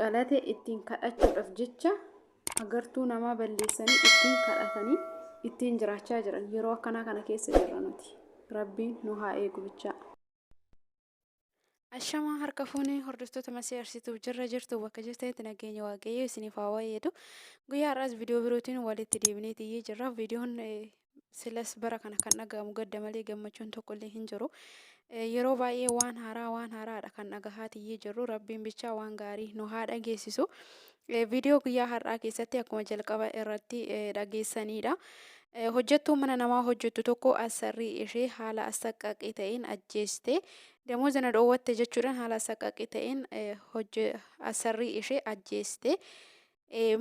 dhalate ittiin kadhachuudhaaf jecha agartuu namaa balleessanii ittiin kadhatanii ittiin jiraachaa jiran. Yeroo akkanaa kana keessa jirra nuti. Rabbiin nu haa eegu bichaa. Ashamaa harka fuunee hordoftoota Masii Arsiituuf jirra jirtu bakka jirtanitti nageenya Waaqayyoo isiniif haa baay'atu. Guyyaa har'aas viidiyoo birootiin walitti deebinee tiyyee jirra. Viidiyoon silas bara kana kan dhaga'amu gadda malee gammachuun tokkollee hin jiru. Yeroo baay'ee waan haaraa waan haaraadha kan dhagahaa tiyyee jirru. Rabbiin bichaa waan gaarii nu haa dhageessisu. Viidiyoo guyyaa har'aa keessatti akkuma jalqaba irratti dhageessanidha. Hojjettuun mana namaa hojjettu tokko assarrii ishee haala assaqqaqii ta'een ajjeeste. Damooza na dhoowwatte jechuudhaan haala assaqqaqii ta'een assarrii ishee ajjeeste.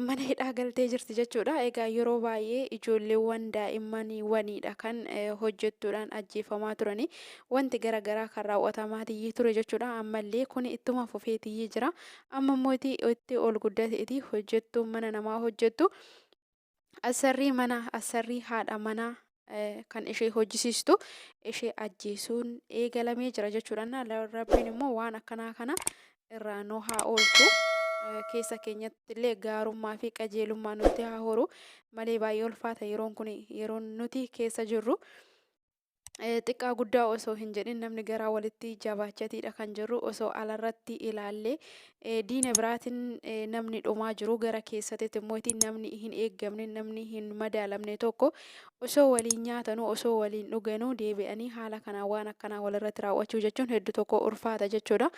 Mana hidhaa galtee jirti jechuudha. Egaa yeroo baay'ee ijoolleewwan daa'immaniiwwaniidha kan hojjettuudhaan ajjeefamaa turanii wanti gara garaa kan raawwatamaa tiyyii ture jechuudha. Ammallee kun ittuma fufee tiyyii jira. Amma immoo itti ol guddateeti hojjettuun mana namaa hojjettu Assarrii mana assarrii haadha manaa kan ishee hojjisiistu ishee ajjeesuun eegalamee jira jechuudha. Rabbiin immoo waan akkanaa kana irraa nu haa oolchu. Keessa keenyatti illee gaarummaa fi qajeelummaa nutti haa horu malee baay'ee ulfaata yeroon kun yeroon nuti keessa jirru. Xiqqaa guddaa osoo hin jedhin namni garaa walitti jabaachatiidha kan jirru osoo alarratti ilaallee diina biraatiin namni dhumaa jiru gara keessatti immoo namni hin eeggamne namni hin madaalamne tokko osoo waliin nyaatanuu osoo waliin dhuganuu deebi'anii haala kanaan waan akkanaa walirratti raawwachuu jechuun hedduu tokko ulfaata jechuudha.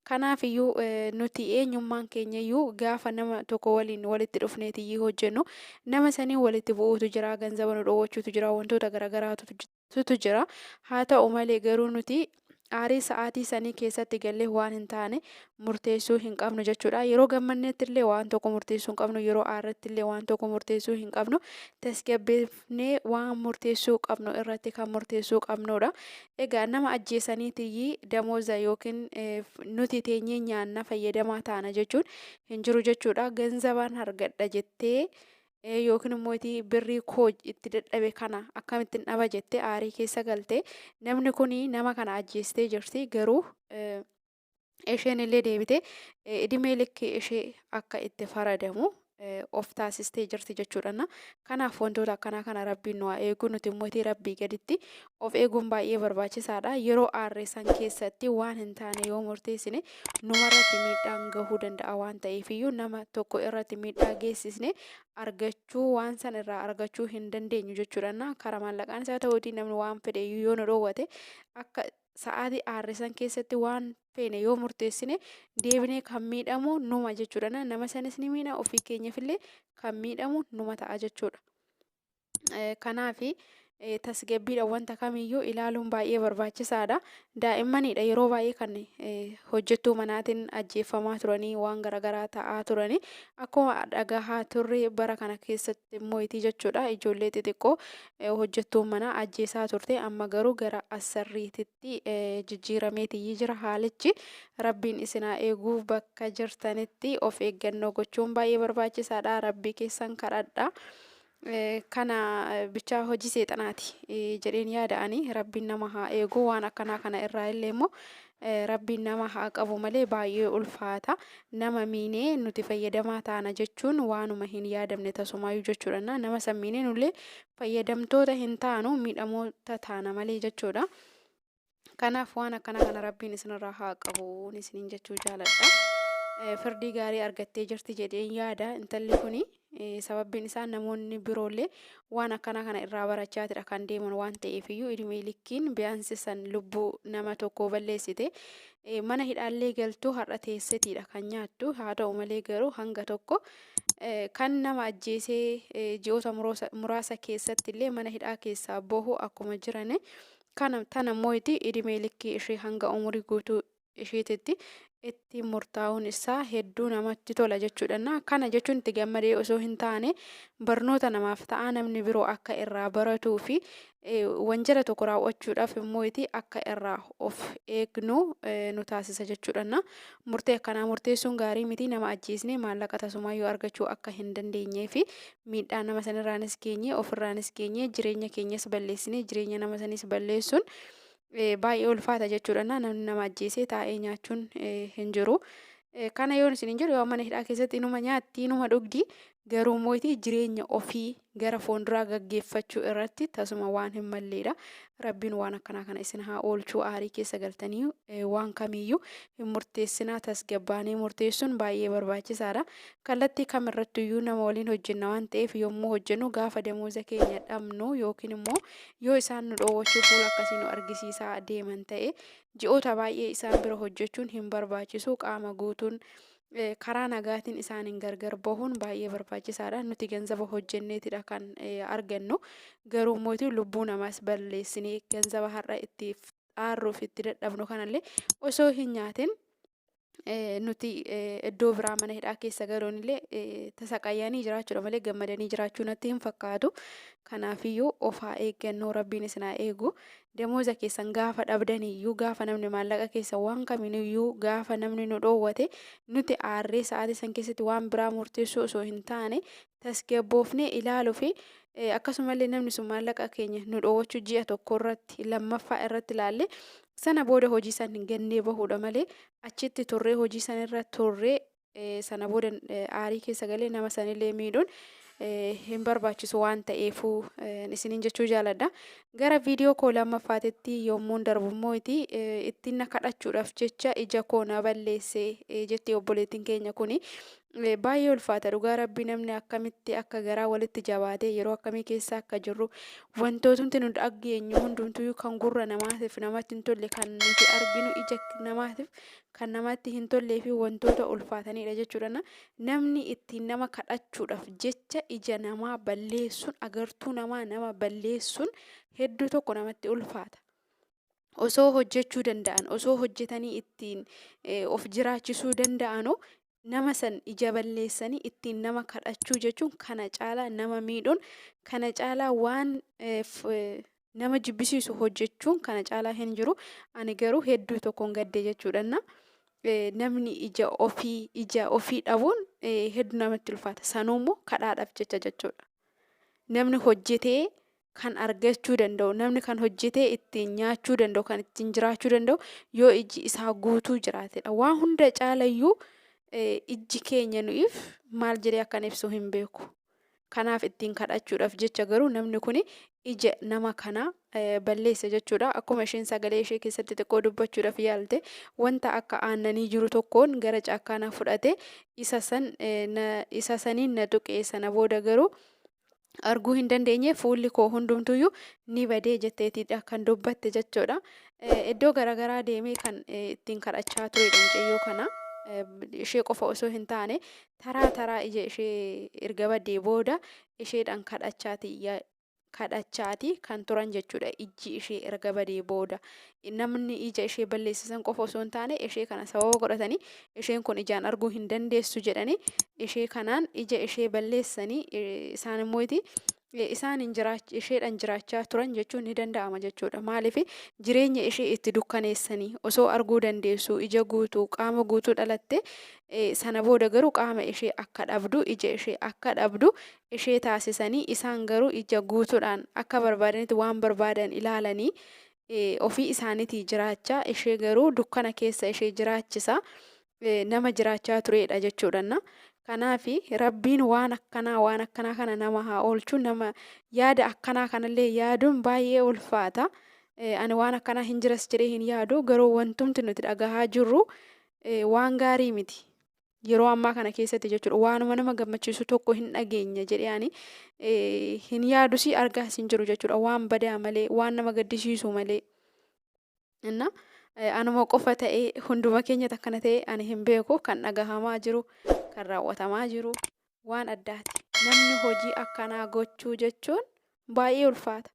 Kanaaf iyyuu nuti eenyummaan keenya iyyuu gaafa nama tokko waliin walitti dhufneetiyyii hojjennu nama saniin walitti bu'uutu jira, ganzaba nu dhoowwachuutu jira, wantoota garagaraatu jira. Haa ta'u malee garuu nuti aarii sa'aatii sanii keessatti gallee waan hin taane murteessuu hin qabnu jechuudha. Yeroo gammannetti illee waan tokko murteessuu hin qabnu, yeroo aarretti illee waan tokko murteessuu hin qabnu. Tasgabbeeffnee waan murteessuu qabnu irratti kan murteessuu qabnudha. Egaa nama ajjeesaniitiyyii damooza yookiin nuti teenyee nyaanna fayyadamaa taana jechuun hin jiru jechuudha. Ganzabaan argadha jettee yookiin immoo birrii koo itti dadhabe kana akkamittiin dhaba jettee aarii keessa galte namni kun nama kana ajjeestee jirti garuu isheen illee deebite idimee likkii ishee akka itti faradamu of taasistee jirti jechuudha. Kanaaf wantoota akkanaa kana rabbiin nu haa eegu nuti immoo rabbii gaditti of eeguun baay'ee barbaachisaadha. Yeroo aarree san keessatti waan hin taane yoo murteessine numarratti miidhaan gahuu danda'a waan ta'eef iyyuu nama tokko irratti miidhaa geessisne argachuu waan san irraa argachuu hin dandeenyu jechuudha. Karaa maallaqaan isaa ta'uutii namni waan fedhe iyyuu yoo nu dhoowwate akka sa'aatii aarre san keessatti waan feene yoo murteessine deebinee kan miidhamu numa jechuudha. Nama sanis ni miidha ofii keenyafillee kan miidhamu numa ta'a jechuudha. Kanaaf tasgabbiidhaan wanta kamiyyuu ilaaluun baay'ee barbaachisaadha. Daa'immaniidha yeroo baay'ee kan hojjettuu manaatiin ajjeeffamaa turanii waan garaagaraa ta'aa turanii akkuma dhagahaa turre bara kana keessatti immoo itii jechuudha ijoollee xixiqqoo hojjettuun manaa ajjeesaa turte amma garuu gara assarriititti jijjiirameetiyyii jira haalichi. Rabbiin isin haa eeguu bakka jirtanitti of eeggannoo gochuun baay'ee barbaachisaadha. Rabbii keessan kadhadha. Kana bichaa hojii seexanaati jedheen yaada ani rabbiin nama haa eegu waan akkanaa kana irraa illee immoo rabbiin nama haa qabu malee baay'ee ulfaata nama miinee nuti fayyadamaa taana jechuun waanuma hin yaadamne tasumaayyuu jechuudha nama san miinee nullee fayyadamtoota hin taanu miidhamoota taana malee jechuudha. Kanaaf waan akkanaa kana rabbiin isinirraa haa qabu isiniin jechuu jaaladha. Firdii gaarii argattee jirti jedheen yaada intalli kuni. Sababbiin isaa namoonni biroollee waan akkanaa kana irraa barachaatidha kan deeman waan ta'eef iyyuu idimee likkiin biyaansi san lubbuu nama tokkoo balleessite mana hidhaallee galtuu har'a teessetiidha kan nyaattu haa ta'u malee garuu hanga tokko kan nama ajjeesee ji'oota muraasa keessatti illee mana hidhaa keessaa bahu akkuma jirani Kana tana moyti idimee likkii ishee hanga umurii guutuu isheetitti itti murtaa'uun isaa hedduu namatti tola jechuudha. Kana jechuun itti gammadee osoo hin taane barnoota namaaf ta'a namni biroo akka irraa baratuu fi wanjala tokko raawwachuudhaaf immoo akka irraa of eegnu nu taasisa jechuudha. Murtee akkanaa murteessuun gaarii miti nama ajjeesnee maallaqa tasumaayyuu argachuu akka hin dandeenyee fi miidhaa nama sanirraanis geenye ofirraanis geenye jireenya keenyas balleessine jireenya nama saniis balleessuun baay'ee ulfaata jechuudha. Namni nama ajjeesee taa'ee nyaachuun hin jiru. Kana yoon isiniin jedhu yoo mana hidhaa keessatti inuma nyaatti inuma dhugdi garuu mootii jireenya ofii gara fuulduraa gaggeeffachuu irratti tasuma waan hin malleedha. Rabbiin waan akkanaa kana isin haa oolchuu aarii keessa galtanii waan kamiiyyuu hin murteessinaa tasgabbaanii murteessuun baay'ee barbaachisaadha. Kallattii kam irrattiyyuu nama waliin hojjenna waan ta'eef yommuu hojjennu gaafa damooza keenya dhabnu yookiin immoo yoo isaan nu dhoowwachuu fuula akkasii nu argisiisaa deeman ta'e ji'oota baay'ee isaan bira hojjechuun hin barbaachisu. Qaama guutuun karaa nagaatiin isaaniin gargar bahuun baay'ee barbaachisaadha. Nuti ganzaba hojjenneetidha kan argannu. Garuu mootii lubbuu namaas balleessinee ganzaba har'a itti aarruuf itti dadhabnu kanallee osoo hin nyaatin nuti iddoo biraa mana hidhaa keessa galuun illee tasaqayyanii jiraachuudha malee gammadanii jiraachuu natti hin fakkaatu. Kanaafiyyuu of haa eeggannoo rabbiin isin haa eegu. Damooza keessan gaafa dhabdaniyyuu gaafa namni maallaqa keessa waan kamiiniyyuu gaafa namni nu dhoowwate nuti aarree sa'aatii san keessatti waan biraa murteessuu osoo hin taane tasgabboofnee ilaaluu fi akkasumallee namni sun maallaqa keenya nu dhoowwachuu ji'a tokko irratti lammaffaa irratti ilaalle sana booda hojii san gannee bahuudha malee achitti turree hojii san irra turree sana booda aarii keessa galee nama sanillee miidhuun hin barbaachisu waan ta'eefuu isiniin jechuu jaaladha. Gara viidiyoo koo lammaffaatitti yommuun darbu immoo ittiin na kadhachuudhaaf jecha ija koo na balleesse jetti obboleettiin keenya kuni. Baay'ee ulfaata dhugaa rabbii namni akkamitti akka garaa walitti jabaatee yeroo akkamii keessa akka jirru wantootumti nu dhageenyu hundumtuu kan gurra namaatiif namatti hin tolle kan nuti arginu ija namaatiif kan namatti hin tollee fi wantoota ulfaatanidha jechuudha. Namni ittiin nama kadhachuudhaaf jecha ija namaa balleessuun agartuu namaa nama balleessuun hedduu tokko namatti ulfaata. Osoo hojjechuu danda'an osoo hojjetanii ittiin of jiraachisuu danda'anu nama san ija balleessanii ittiin nama kadhachuu jechuun kana caalaa nama miidhuun kana caalaa waan nama jibbisiisu hojjechuun kana caalaa hin jiru. Ani garuu hedduu tokkoon gadde jechuudha. Namni ija ofii ija ofii dhabuun hedduu namatti ulfaata. Sanuu immoo kadhaadhaaf jecha jechuudha. Namni hojjetee kan argachuu danda'u, namni kan hojjetee ittiin nyaachuu danda'u, kan ittiin jiraachuu danda'u yoo iji isaa guutuu jiraatedha. Waan hunda caalayyuu ijji keenya nuyiif maal jedhee akkan ibsu hin beeku. Kanaaf ittiin kadhachuudhaaf jecha garuu namni kun ija nama kanaa balleessa jechuudha. Akkuma isheen sagalee ishee keessatti xiqqoo dubbachuudhaaf yaalte wanta akka aannanii jiru tokkoon gara caakkaa na fudhate isa san isa saniin na tuqe sana booda garuu arguu hin dandeenye fuulli koo hundumtuyyuu ni badee jetteetidha kan dubbatte jechuudha. Iddoo garaagaraa deemee kan ittiin kadhachaa turedha mucayyoo kana. Ishee qofa osoo hin taane taraa taraa ija ishee erga baddee booda isheedhaan kadhachaati kadhachaati kan turan jechuudha. Ijji ishee erga badee booda namni ija ishee balleessisan qofa osoo hin taane ishee kana sababa godhatanii isheen kun ijaan arguu hin dandeessu jedhanii ishee kanaan ija ishee balleessanii isaan immoo isaan isheedhaan jiraachaa turan jechuun ni danda'ama jechuudha. Maaliif jireenya ishee itti dukkaneessanii osoo arguu dandeessu ija guutuu qaama guutuu dhalatte sana booda garuu qaama ishee akka dhabdu ija ishee akka dhabdu ishee taasisanii isaan garuu ija guutuudhaan akka barbaadanitti waan barbaadan ilaalanii ofii isaaniitii jiraachaa ishee garuu dukkana keessa ishee jiraachisa nama jiraachaa turedha jechuudha. Kanaaf rabbiin waan akkanaa waan akkanaa kana nama haa oolchu nama yaada akkanaa kanallee yaaduun baay'ee ulfaata. Ani waan akkanaa hin jiras jedhee hin yaadu garuu wantumti nuti dhagahaa jirru waan gaarii miti. Yeroo ammaa kana keessatti jechuudha waanuma nama gammachiisu tokko hin dhageenya jedhee ani hin yaadus argaas hin jiru jechuudha waan badaa malee waan nama gaddisiisu malee. Inna anuma qofa ta'ee hunduma keenyatti akkana ta'e ani hin beeku kan dhagahamaa jiru kan raawwatamaa jiru waan addaati. Namni hojii akkanaa gochuu jechuun baay'ee ulfaata.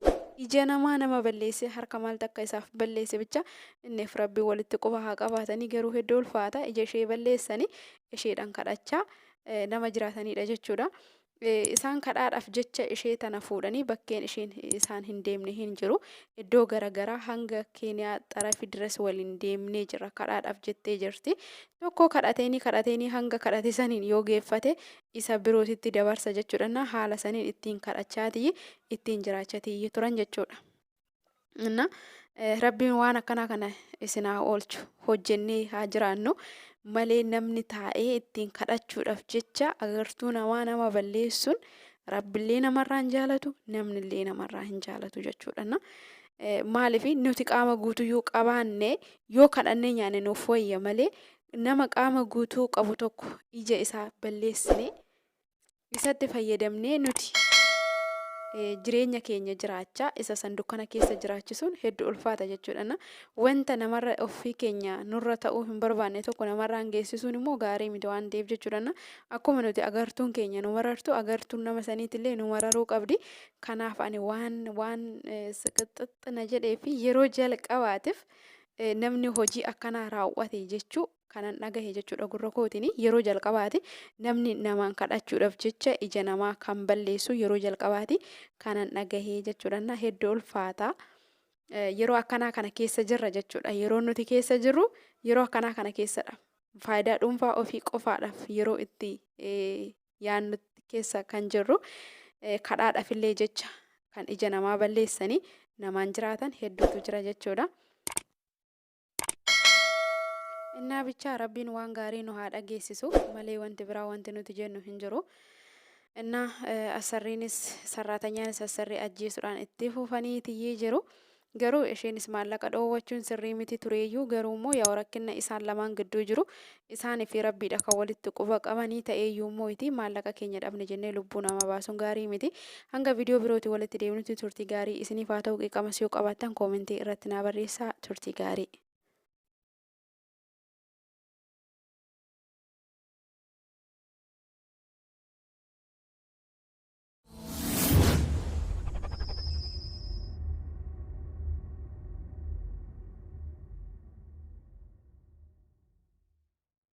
Ija namaa nama balleessee harka maaltu akka isaaf balleesse bicha inniif rabbi walitti quba haa qabaatanii garuu hedduu ulfaata. Ija ishee balleessanii isheedhaan kadhachaa nama jiraatanidha jechuudha. Isaan kadhaadhaaf jecha ishee tana fuudhanii bakkeen isheen isaan hin deemne hin jiru. Iddoo garaagaraa hanga Keeniyaa xarafi diras waliin deemnee jira kadhaadhaaf jettee jirti. Tokko kadhateenii kadhateenii hanga kadhate saniin yoo geeffate isa birootitti dabarsa jechuudha. Haala saniin ittiin kadhachaatii ittiin jiraachaatii turan jechuudha. Inna Rabbiin waan akkanaa kana isin haa oolchu. Hojjennee haa jiraannu malee namni taa'ee ittiin kadhachuudhaaf jecha agartuu namaa nama balleessuun Rabbillee namarraa hin jaalatu, namnillee namarraa hin jaalatu jechuudha. Maaliif nuti qaama guutuu yoo qabaanne yoo kadhannee nyaanne nuuf wayya malee nama qaama guutuu qabu tokko ija isaa balleessine isatti fayyadamnee nuti jireenya keenya jiraachaa isa san dukkana keessa jiraachisuun hedduu ulfaata jechuudha. Wanta namarra ofii keenya nurra ta'uu hin barbaanne tokko namarraan geessisuun immoo gaarii miti waan ta'eef jechuudha. Akkuma nuti agartuun keenya nu marartu agartuun nama saniitillee nu mararuu qabdi. Kanaaf ani waan waan siqixxixx na jedhee fi yeroo jalqabaatiif namni hojii akkanaa raawwate jechuu kanan dhagahe jechuudha gurra kootiin yeroo jalqabaati namni namaan kadhachuudhaaf jecha ija namaa kan balleessu yeroo jalqabaati kanan dhagahe jechuudha na hedduu ulfaata. Yeroo akkanaa kana keessa jirra jechuudha. Yeroo nuti keessa jirru yeroo akkanaa kana keessadha. Faayidaa dhuunfaa ofii qofaadhaaf yeroo itti yaannutti keessa kan jirru kadhaadhaafillee jecha kan ija namaa balleessanii namaan jiraatan hedduutu jira jechuudha. Innaa bichaa Rabbiin waan gaarii nu haa dhageessisu malee wanti biraa wanti nuti jennu hin jiru. Innaa asarriinis sarraatanyaanis asarrii ajjeesuudhaan itti fufanii tiyyee jiru. Garuu isheenis maallaqa dhoowwachuun sirrii miti tureeyyuu garuu immoo yaa rakkinna isaan lamaan gidduu jiru isaanii fi Rabbiidha kan walitti quba qabanii ta'eeyyuu immoo iti maallaqa keenya dhabne jennee lubbuu nama baasuun gaarii miti. Hanga viidiyoo birootii walitti deemnutti turtii gaarii isiniif haa ta'u qeeqamas yoo qabaattan koomentii irratti naa barreessaa turtii gaarii.